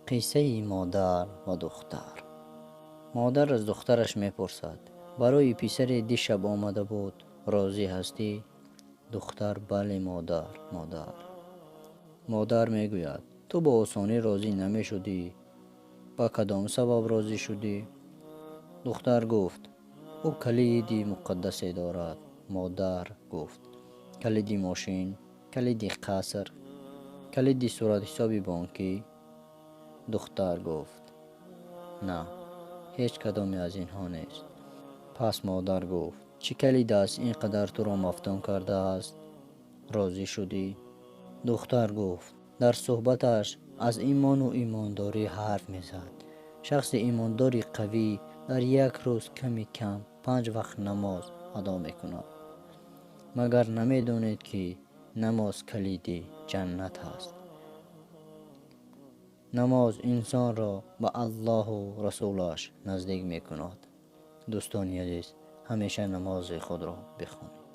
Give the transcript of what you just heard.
Қиссаи модар ва духтар. Модар аз духтараш мепурсад: барои писаре дишаб омада буд, розӣ ҳастӣ? Духтар: бале, модар, модар. Модар мегӯяд: ту ба осонӣ розӣ намешудӣ, ба кадом сабаб розӣ шудӣ? Духтар гуфт: ӯ калиди муқаддасе дорад. Модар гуфт: калиди мошин, калиди қаср, калиди суратҳисоби бонкӣ? Духтар гуфт: на, ҳеҷ кадоме аз инҳо нест. Пас модар гуфт: чӣ калид аст ин қадар туро мафтун кардааст? Розӣ шудӣ? Духтар гуфт: дар суҳбаташ аз имону имондорӣ ҳарф мезад. Шахси имондори қавӣ дар як рӯз ками кам 5 вақт намоз адо мекунад. Магар намедонед, ки намоз калиди ҷаннат аст? Намоз инсонро ба Аллоҳу Расулаш наздик мекунад. Дӯстони азиз, ҳамеша намози худро бихонед.